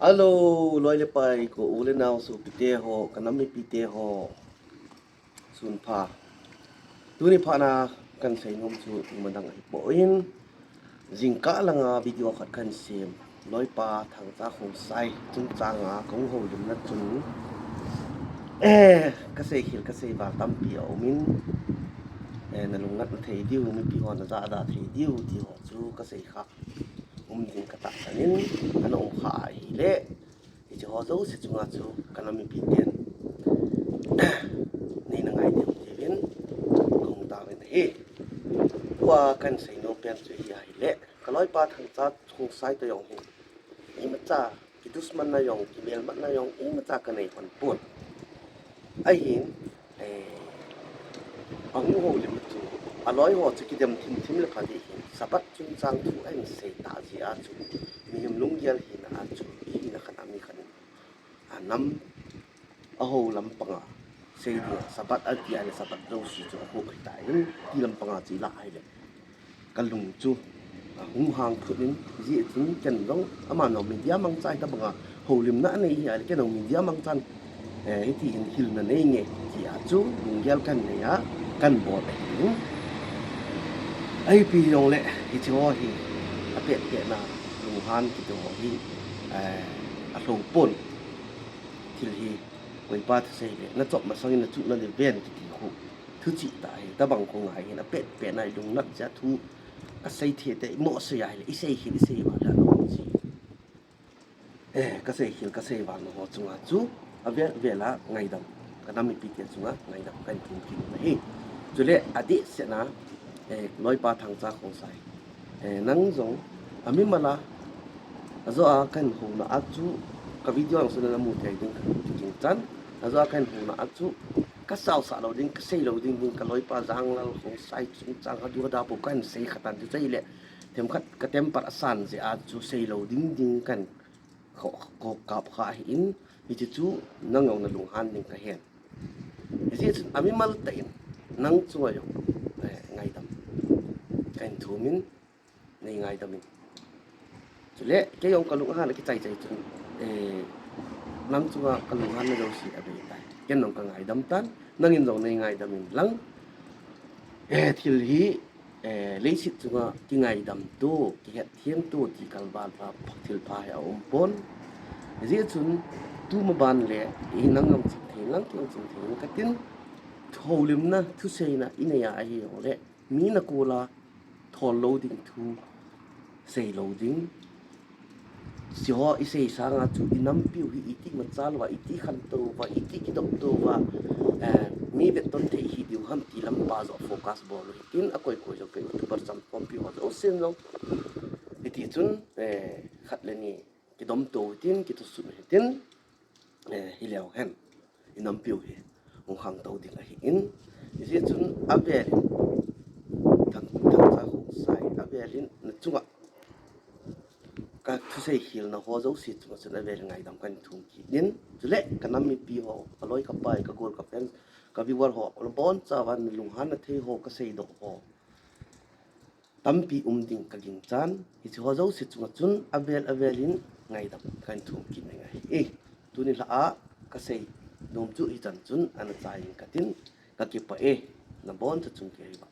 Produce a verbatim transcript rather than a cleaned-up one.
Hello, loi le pai, ka u le nao, sopite ho, ka nam mipite ho. Sun pha. Tuni phat na kahin seinom chu thil madang ahipoi, jingkah langa video khat kahin sem. Loipa Thangcha Khongsai chungchanga kahung houlimna chun, eh, kasei khel, kasei val tampi aumin, eh, nalungnat thei diu, mipi hon najahda thei diu, ti ho chu kasei kha. Um ding katahsan in, ana um kha ahile, hiche ho jouse chunga chu ka nam mipiten neina ngai diu tiuvin kahung tauvin ahi. Tua kahin seinom pen chu hi ahile, ka loipa Thangcha Khongsai toh jong hin imacha kidusman na jong, kimelmatna jong imacha kanei hon pon. Ahin, eh, ahung houlim chu, aloi ho chu kidem thimthim le pha ding hin, Sabbath chungchang thu ahin sei tah jeh a chu, mihem lunggel hina a chu, ihina khat a mi khat in, a nam, ahou lampanga sei ding, Sabbath ati ahile Sabbath jouse chu akhoh ahitan, ti lampanga chu ilah ahile, kalung chu ahung hang phut in, hijeh chun ken jong, ama jong media mangcha hitabanga houlimna anei hi ahile, ken jong media mangchan, eh, hiti hin hilna neinge, tia chu lunggel kahin nei a, kahin bol ahi. Ahipi jongle, hiche ho hi, apetpetna lunghan kiti ho hi, eh, alhou pon. Thil hi, koipa thusei le, nachop masangin nachuh nale ven kiti khu, thuchih tah hi, tabang khu ngai hin, apetpetna ilungnat jeh a thu kasei thei te, imo sei ahile, isei khel, isei val le, ano chi. Eh, kasei khel, kasei val ho chunga chu, avel vel a ngaidam, ka nam mipite chunga ngaidam kahin thum kit u ahi. Chule, adehset na, eh, loipa Thangcha Khongsai, eh, nang jong, amimal a, ajo a kahin houna a chu, ka video jong sunga namu thei ding kagingchan, ajo a kahin houna a chu, kasaosah lou ding, kasei lou ding ding, ka loipa Janglal Khongsai chungchang hadu hada bou kahin sei khatan chu, chule, themkhat ka temper asan jeh a chu sei lou ding ding kahin kho, kho kap kha ahin, hiche chu nang jong nalunghan ding kahen. Hijeh chun amimal tah in nang chunga jong, eh, ngaidam kahin thumin, nei ngaidam in. Chule, kei jong kalunghan akichai chai chun, eh, nang chunga kalunghanna jouse abei tai. Ken jong kangaidam tan, nangin jong nei ngaidam in lang. Eh, thil hi, eh, leiset chunga kingaidam to, kihetthem to, ti kalval pha, thil pha hi aum pon. Hijeh chun, tumaban le, nang jong ching thei lang, kei jong ching thei lang katin, houlimna, thuseina inei a ahi jongle, mi nakol a thol lou ding thu sei lou ding. Hiche ho isei sanga chu inampiu hi iti machal uva, iti khantou uva, iti kidoptou uva, eh, mi vetton thei hi diu ham ti lampa joh focus bol u hitin, akoi koi jong kei YouTuber chamkhompi ho jousen jong. Hiti chun, eh, khat le ni kidomtou hitin, kithusun hitin, eh, hileu hen, inampiu hi hung khangtou ding ahin, hijeh chun avelin, Thang, Thangcha Khongsai, avelin nachunga kathusei khelna ho jouse chunga chun avelin ngaidam kahin thum kit in, chule ka nam mipi ho, ka loi ka pai, ka gol ka fans, ka viewer ho, nabonchauva nalunghanna thei ho, kaseidoh ho tampi um ding kagingchan, hiche ho jouse chunga chun avel avelin ngaidam kahin thum kit ngai ngai. Eh, tuni lha a kaseinom chu hichan chun ana chai in katin, kakipah e, naboncha chung kihei uva.